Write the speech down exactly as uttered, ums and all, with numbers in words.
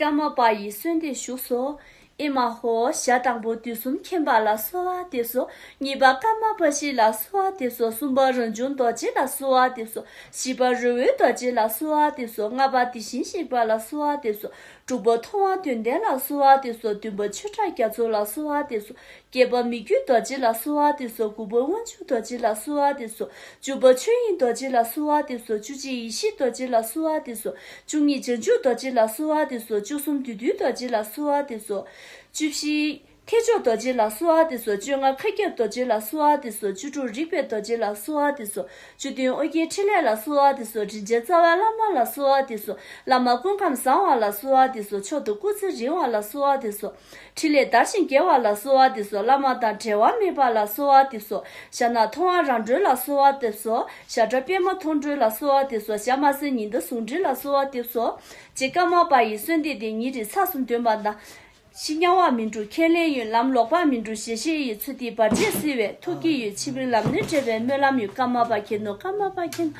ཀརྨ་པ་ཡི་གསོལ་འདེབས་བཞུགས་སོ། ཨེ་མ་ཧོ། ཞག་དང་པོ་དུས་གསུམ་མཁྱེན་པ་ལ་གསོལ་བ་འདེབས་སོ། གཉིས་པ་ཀརྨ་པ་བཞི་ལ་གསོལ་བ་འདེབས་སོ། གསུམ་པ་རང་བྱུང་རྡོ་རྗེ་ལ་གསོལ་བ་འདེབས་སོ། བཞི་པ་རི་བོའི་རྡོ་རྗེ་ལ་གསོལ་བ་འདེབས་སོ། ལྔ་པ་དེ་བཞིན་གཤེགས་པ་ལ་གསོལ་བ་འདེབས་སོ། དྲུག་པ་ཐུབ་དབང་དོན་ལྡན་ལ་གསོལ་བ་འདེབས་སོ། བདུན་པ་ཆོས་གྲགས་རྒྱ་མཚོ་ལ་གསོལ་བ་འདེབས་སོ། བརྒྱད་པ་མི་བསྐྱོད་རྡོ་རྗེ་ལ་གསོལ་བ་འདེབས་སོ། དགུ་པ་དབང་ཕྱུག་རྡོ་རྗེ་ལ་གསོལ་བ་འདེབས་སོ། བཅུ་པ་ཆོས་དབྱིངས་རྡོ་རྗེ་ལ་གསོལ་བ་འདེབས་སོ། བཅུ་གཅིག་ཡེ་ཤེས་རྡོ་རྗེ་ལ་གསོལ་བ་འདེབས་སོ། བཅུ་གཉིས་བྱང་ཆུབ་རྡོ་རྗེ་ལ་གསོལ་བ་འདེབས་སོ། བཅུ་གསུམ་བདུད་འདུལ་རྡོ་རྗེ་ལ་གསོལ་བ་འདེབས་སོ། བཅུ་བཞི་ཐེག་མཆོག་རྡོ་རྗེ་ལ་གསོལ་བ་འདེབས་སོ། བཅོ་ལྔ་མཁའ་ཁྱབ་རྡོ་རྗེ་ལ་གསོལ་བ་འདེབས་སོ། བཅུ་དྲུག་རིག་པའི་རྡོ་རྗེ་ལ་གསོལ་བ་འདེབས་སོ། བཅུ་བདུན་ཨོ་རྒྱན་འཕྲིན་ལས་ལ་གསོལ་བ་འདེབས་སོ། དྲིན་ཅན་རྩ་བའི་བླ་མ་ལ་གསོལ་བ་འདེབས་སོ། བླ་མ་སྐུ་ཁམས་བཟང་བ་ལ་གསོལ་བ་འདེབས་སོ། མཆོག་ཏུ་སྐུ་ཚེ་རིང་བ་ལ་གསོལ་བ་འདེབས་སོ། འཕྲིན་ལས་དར་ཞིང་རྒྱས་པ་ལ་གསོལ་བ་འདེབས་སོ། བླ་མ་དང་འབྲལ་བ་མེད་པ་ལ་གསོལ་བ་འདེབས་སོ། ཞྭ་ནག་མཐོང་བ་རང་གྲོལ་ལ་གསོལ་བ་འདེབས་སོ། ཞྭ་སྒྲ་པད་མ་མཐོང་གྲོལ་ལ་གསོལ་བ་འདེབས་སོ། ཞྭ་དམར་སེར་ཉི་ཟླ་ཟུང་འབྲེལ་ལ་གསོལ་བ་འདེབས་སོ། ཅེས་ཀརྨ་པ་ཡི་གསོལ་འདེབས་དེ་ཉིན་རེ་ཚར་གསུམ་འདོན་པ་དང་། ཕྱི་དམྱལ་བ་མི་འཁྲུགས་ཁས་ལེན་ཡོད། ལམ་ལོག་པ་མི་འགྲོ་ཞེ་ཤེས་ཡོད། ཚུལ་འདི་བར་ཆད་སེལ་བའི་ཐུགས་བསྐྱེད་ཡོད། ཕྱི་མའི་ལམ་ནས་བསྒྲལ་བའི་སྨོན་ལམ་ཡོད། ཀརྨ་པ་མཁྱེན་ནོ། ཀརྨ་པ་མཁྱེན་ནོ།